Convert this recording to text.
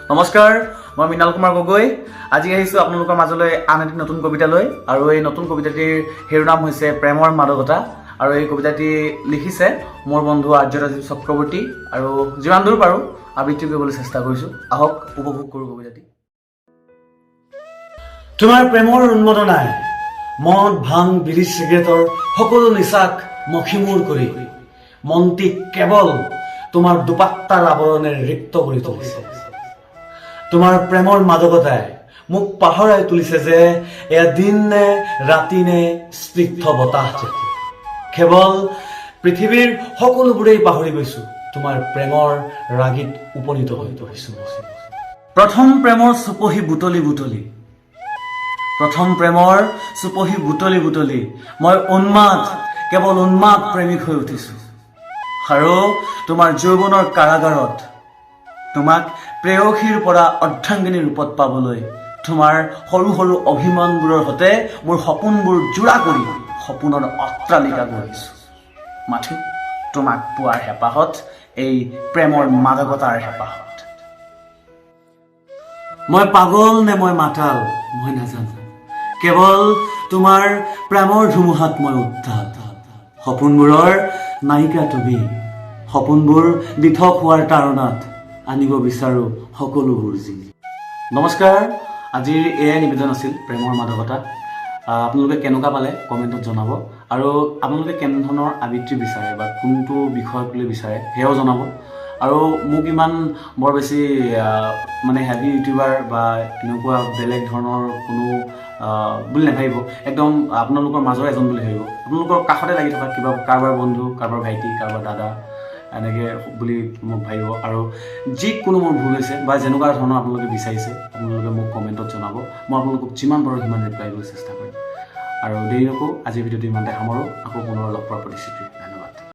নমস্কাৰ, মই মৃণাল কুমাৰ গগৈ। আজি আহিছোঁ আপোনালোকৰ মাজলৈ আন এটি নতুন কবিতা লৈ আৰু এই নতুন কবিতাটিৰ শিৰোনাম হৈছে প্ৰেমৰ মাদকতা। আৰু এই কবিতাটি লিখিছে মোৰ বন্ধু আৰ্য ৰাজীৱ চক্ৰৱৰ্তী আৰু যিমান দূৰ পাৰোঁ আবৃত্তি কৰিবলৈ চেষ্টা কৰিছোঁ। আহক, উপভোগ কৰোঁ কবিতাটি। তোমাৰ প্ৰেমৰ উন্মাদনাই মদ, ভাং, বিড়ি, চিগাৰেটৰ সকলো নিচাক মষিমূৰ কৰি মনটিক কেৱল তোমাৰ দুপাত্তাৰ আৱৰণেৰে ৰিক্ত কৰি তুলিছে। তোমাৰ প্ৰেমৰ মাদকতাই মোক পাহৰাই তুলিছে যে এয়া দিন নে ৰাতি নে স্নিগ্ধ বতাহ যে কেৱল পৃথিৱীৰ সকলোবোৰেই পাহৰি গৈছো, তোমাৰ প্ৰেমৰ ৰাগীত উপনীত হৈ পৰিছো মই। প্ৰথম প্ৰেমৰ চুপহি বুটলি বুটলি, প্ৰথম প্ৰেমৰ চুপহি বুটলি বুটলি মই উন্মাদ, কেৱল উন্মাদ প্ৰেমিক হৈ উঠিছো। আৰু তোমাৰ যৌৱনৰ কাৰাগাৰত তোমাক প্ৰেয়সীৰ পৰা অৰ্ধাংগিনী ৰূপত পাবলৈ তোমাৰ সৰু সৰু অভিমানবোৰৰ সৈতে মোৰ সপোনবোৰ যোৰা কৰি সপোনৰ অট্টালিকা গঢ়িছো, মাথো তোমাক পোৱাৰ হেঁপাহত, এই প্ৰেমৰ মাদকতাৰ হেঁপাহত। মই পাগল নে মই মাতাল মই নাজানো, কেৱল তোমাৰ প্ৰেমৰ ধুমুহাত মই উত্তাল। সপোনবোৰৰ নায়িকা তুমি, সপোনবোৰ দিঠক হোৱাৰ তাড়নাত আনিব বিচাৰো সকলোবোৰ জিনি। নমস্কাৰ, আজিৰ এয়াই নিবেদন আছিল প্ৰেমৰ মাদকতা। আপোনালোকে কেনেকুৱা পালে কমেণ্টত জনাব আৰু আপোনালোকে কেনেধৰণৰ আবৃত্তি বিচাৰে বা কোনটো বিষয়ক লৈ বিচাৰে সেয়াও জনাব। আৰু মোক ইমান বৰ বেছি মানে হেভি ইউটিউবাৰ বা এনেকুৱা বেলেগ ধৰণৰ কোনো বুলি নাভাবিব। একদম আপোনালোকৰ মাজৰ এজন বুলি ভাবিব, আপোনালোকৰ কাষতে লাগি থকা কিবা কাৰোবাৰ বন্ধু, কাৰোবাৰ ভাইটি, কাৰোবাৰ দাদা, এনেকৈ বুলি মোক ভাবিব। আৰু যিকোনো মোৰ ভুল হৈছে বা যেনেকুৱা ধৰণৰ আপোনালোকে বিচাৰিছে, আপোনালোকে মোক কমেণ্টত জনাব। মই আপোনালোকক যিমান পাৰোঁ সিমান ৰিপ্লাই কৰিবলৈ চেষ্টা কৰিম। আৰু দেৰি নকৰোঁ, আজিৰ ভিডিঅ'টো ইমানতে সামৰোঁ। আকৌ পুনৰ লগ পোৱাৰ প্ৰতিশ্ৰুতি। ধন্যবাদ।